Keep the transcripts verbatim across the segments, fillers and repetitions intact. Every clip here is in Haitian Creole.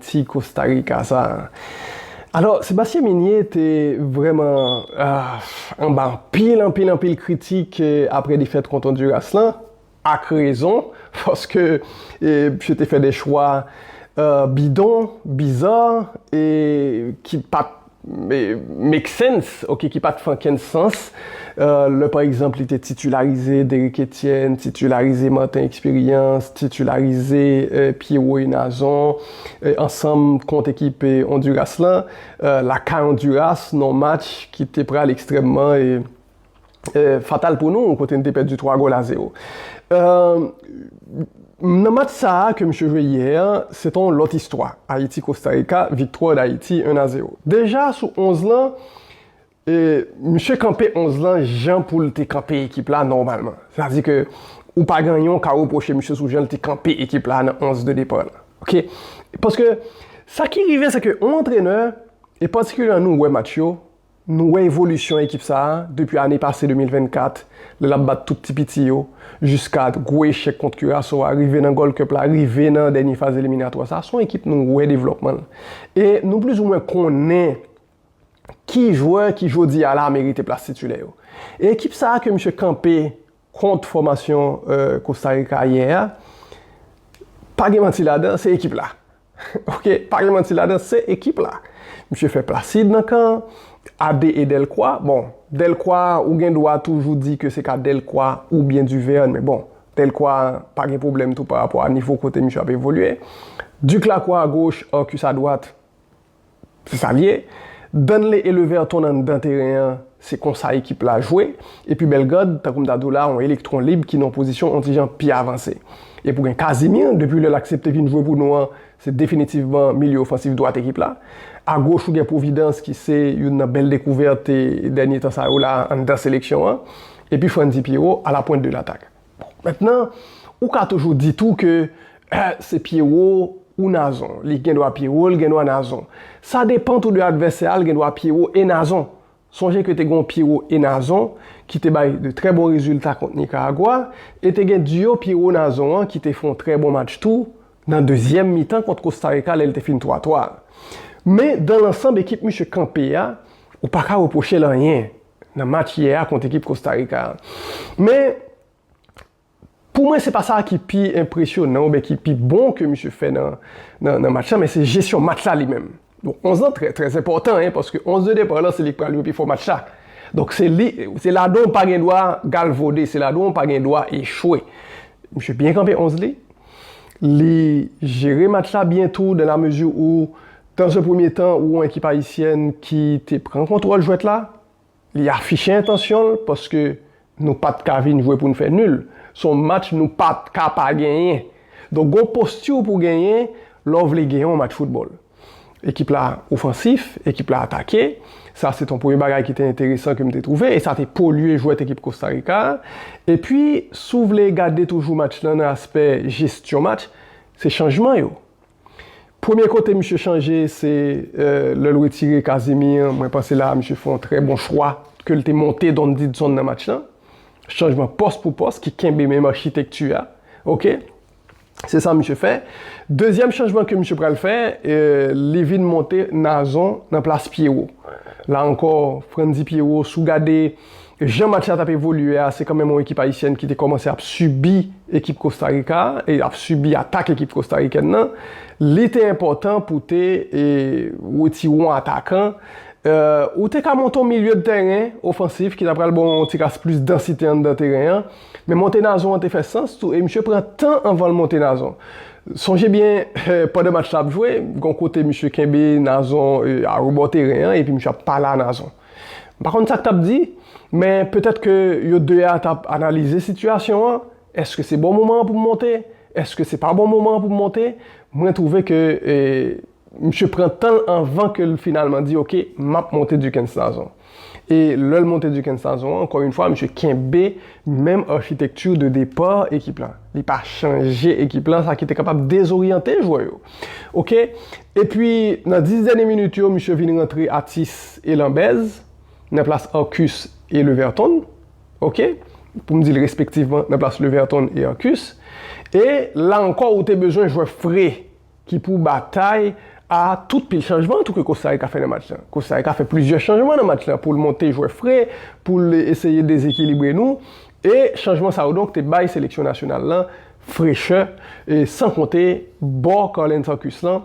Ti Costa Rica sa. Alò, Sébastien Migné te vrèman ah, anba anpil, anpil, anpil kritik eh, apre defèt kont Honduras lan, ak rezon, paske eh, misye te fè de chwa eh, bidon, biza, e ki pa t eh, make sense, ok, ki pa t fè okenn sans. Eh, lè, pa egzanp, li te titilarize Derrick Etienne, titilarize Martin Experience, titilarize eh, Pierrot Henazon, eh, ansanm kont ekip eh, Honduras lan, eh, lakay Honduras, nan match ki te pral ekstrèmman eh, eh, fatal pou nou, kote n te pèdi twa gòl a zewo. Eh, nan match sa a ke misye jwe yè a, se t on lòt istwa. Ayiti, Kosta Rika, viktwa d Ayiti, en a zewo. Deja, sou onz lan, eh, misye kanpe onz lan jan pou l te kanpe ekip la nòmalman. Sa di ke ou pa gen anyen w ka repwoche misye sou jan l te kanpe ekip la nan onz de depa lan. Ok? Paske sa ki rive, se ke yon antrenè, e patikilyèman nou wè match yo, nou wè evolisyon ekip sa a depi ane pase de mil vennkat, lè l ap bat tout ti piti yo, jiska gwo echèk kont Curaçao a, rive nan Gold Cup la, rive nan dènye faz eliminatwa sa. Se yon ekip nou wè devlòpman l. E nou plizoumwen konnen ki jwè ki jodi a la merite plas titilè yo. E ekip sa a ke misye kanpe kont fòmasyon eh, Costa Rica yè a, pa gen manti ladan, se ekip la. Ok, pa gen manti ladan, se ekip la. Misye fè Placide nan kan, Ade e Delcroix. Bon, Delcroix, ou gen dwa toujou di ke se ka Delcroix oubyen Duverne, men bon, Delcroix pa gen pwoblèm tou pa rapò a nivo kote misye ap evolye. Duc Lacroix a goch, Arcus a dwat. Se sa l ye. Danley e Leverton anndan teren an, se konsa ekip la jwe. Epi Bellegarde, tankou m ta di w la, yon elektwon lib ki nan yon pozisyon yon ti jan pi avanse. E pou gen Casimir, depi lè l aksepte vin jwe pou nou an, se definitivman milye ofansif dwat ekip la. Agoch ou gen Providence ki se youn nan bèl dekouvèt e dènye tan sa yo la anndan seleksyon an. Epi Frandy Pierrot à la pointe de l'attaque. Bon, mentnan, ou ka toujou di tou ke eh, se Pierrot ou Nazon. Li gen dwa Pierrot, li gen dwa Nazon. Sa depan tou de advèsè a, li gen dwa Pierrot e Nazon. Sonje ke te gen yon Pierrot e Nazon ki te bay de trè bon rezilta kont Nikaragwa, e te gen diyo Pierrot Nazon an ki te fè yon trè bon match tou nan dezyèm mitan kont Kosta Rika lè l te fin twa twa. Men, dan lansanb ekip misye kanpe a, ou pa ka repwoche l anyen nan match yè a kont ekip Kosta Rika a. Men, Pou mwen, se pa sa ki pi enpresyonan oubyen ki pi bon ke misye fè nan, nan, nan match la, men se jesyon match la li menm. Donk, onz lan trè, trè enpòtan, en, paske onz de depa lan, se li k pral jwe pi fò match la. Donk, se li, se ladan w pa gen dwa galvode, se ladan w pa gen dwa echwe. Misye byen kanpe onz li. Li jere match la byen tou, dans la mesure où, dans un premier temps, ou yon ekip ayisyèn ki te pran kontwòl jwèt la, li afiche entansyon l paske nou pa t ka vin jwe pou n fè nil. Se yon match nou pa t ka pa genyen. Donk, gon posti pou genyen lè w vle genyen yon match foutbòl. Ekip la ofansif, ekip la atake. Sa, se t yon premye bagay ki te enteresan ke m te twouve, e sa te polye jwèt ekip Kosta Rika a. Epi, si w vle gade toujou match lan nan aspè jesyon match, se chanjman yo. Premye kote misye chanje, se eh, lè l retire Casimir. Mwen panse la, misye fè yon trè bon chwa ke l te monte Don Didson nan match lan. Chanjman pòs pou pòs ki kenbe menm achitekti a. Ok? Se sa misye fè. Dezyèm chanjman ke misye pral fè, eh, li vin monte Nazon nan plas Pierrot. La ankò, Frandy Pierrot, si w gade jan match la t ap evolye a, se kanmenm yon ekip ayisyèn ki te kòmanse ap sibi ekip Kosta Rika a, e ap sibi atak ekip kostarikèn nan. Li te enpòtan pou te e, retire yon atakan. Eh, ou te ka monte yon milye de tèren ofansif ki ta pral ba w yon ti kras plis dansite anndan teren an. Men monte Nazon an te fè sans tou, e misye pran tan anvan l monte Nazon. Sonje byen, eh, pandan match la ap jwe, gon kote misye kenbe Nazon eh, a rebò teren an, epi misye ap pale a Nazon. M pa konn sa k t ap di, men petèt ke yo de a t ap analize sitiyasyon an. Èske se bon moman an pou m monte? Èske se pa bon moman an pou m monte? Mwen twouve ke eh, misye pran tan l anvan ke l finalman di, ok, m ap monte Duckens Nazon. E lè l monte Duckens Nazon an, ankò yon fwa, misye kenbe menm achitekti de depa ekip lan. Li pa chanje ekip lan, sa ki te kapab dezoryante jwè yo. Ok? Epi, nan dis dènye minit yo, misye vin rantre Atis e Lambèz nan plas Arcus e Leverton. Ok? Pou m di l respektivman nan plas Leverton e Arcus. E la ankò, ou te bezwen jwè fre ki pou batay a tout pil chanjman tou ke Costa Rica fè nan match lan. Costa Rica fè plizyè chanjman nan match lan pou l monte jwè fre, pou l eseye dezekilibre nou. E chanjman sa yo donk te bay seleksyon nasyonal lan frechè, e san konte bò Carlens Arcus lan,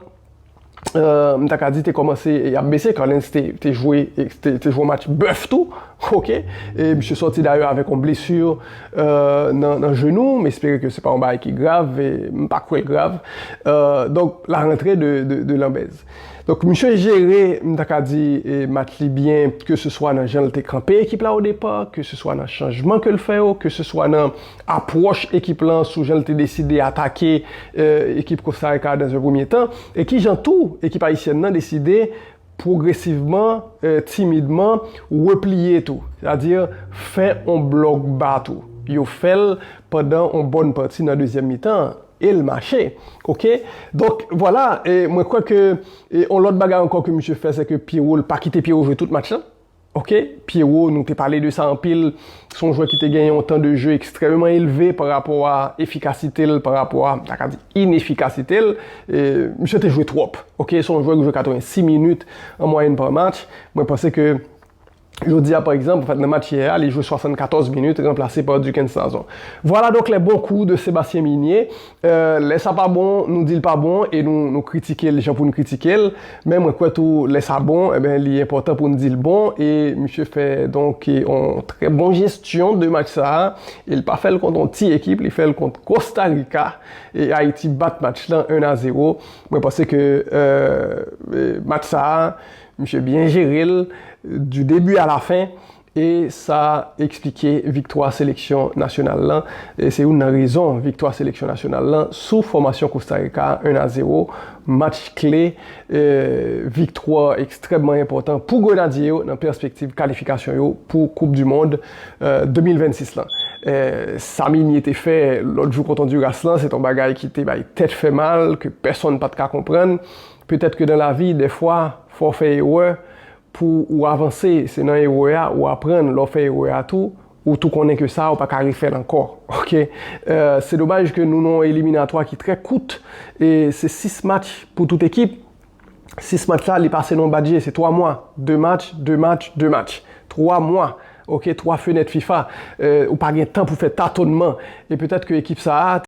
euh, m ta ka di te kòmanse e ap bese. Carlens te, te jwe, te, te jwe yon match bèf tou, ok? E misye sòti dayè avèk yon blesi, euh, nan, nan jenou, m espere ke se pa yon bagay ki grav, e m pa kwè l grav. Euh, donk, la rantre de, de, de Lambèz. Donk, misye jere, m ta ka di, e, match li byen, ke se swa nan jan l te kanpe ekip la o depa, ke se swa nan chanjman ke l fè yo, ke se swa nan apwòch ekip lan sou jan l te deside atake, e, ekip Costa Rica dans un premier temps, e ki jan tou ekip ayisyèn nan deside pwogresivman, e, timidman, repliye tou. Sètadi, fè on blòk ba tou. Yo fè l pandan on bòn pati nan dezyèm mitan an. E l mache. Ok? Donk, vwala, e mwen kwè ke, e, on lòt bagay ankò ke misye fè, se ke Pierrot, l pa kite Pierrot jwe tout match lan. Ok? Pierrot, nou te pale de sa anpil. Se yon jwè ki te genyen yon tan de jeu ekstrèmeman elve pa rapò a efikasite l, pa rapò a, m ta ka di, inefikasite l. E, misye te jwe twòp. Ok? Se yon jwè ki jwe katrevensis minit an mwayèn pa match. Mwen panse ke jodi a, pa egzanp, an fèt, nan match yè a, li jwe swasannkatòz minit, ranplase pa Duckens Nazon. Vwala donk les bons coups de Sébastien Migné. Euh, lè sa pa bon, nou di l pa bon e nou, nou kritike l jan pou n kritike l. Men mwen kwè tou, lè sa bon, enben, li enpòtan pou n di l bon. E misye fè, donk, yon trè bon jesyon de match sa a. E l pa fè l kont yon ti ekip, li fè l kont Costa Rica. E Ayiti bat match lan en a zéro. Mwen panse ke, euh, match sa a, misye byen jere l du début à la fin. E sa eksplike viktwa seleksyon nasyonal lan. E se youn nan rezon viktwa seleksyon nasyonal lan sou fòmasyon Costa Rica, en a zéro. Match kle, e, viktwa ekstrèmman enpòtan pou Grenadye yo nan pèspektiv kalifikasyon yo pou Koup di Mond, e, de mil vennsis lan. E, sa Migné te fè lòt jou kont Ondiras lan, se t on bagay ki te bay tèt fè mal, ke pèsonn pa t ka konprann. Petèt ke nan lavi, dèfwa, fò w fè erè pou ou avanse. Se nan erè a ou aprann, lè w fè erè a tou, ou tou konnen ke sa, ou pa ka refè l ankò. Ok? E, se domaj ke nou nan yon eliminatwa ki trè kout, e se sis match pou tout ekip. Sis match la, li pase nan yon badje, se twa mwa. De match, de match, de match. Twa mwa. Ok, twa fenèt fifa. E, ou pa gen tan pou fè tatònman. E petèt ke ekip sa a,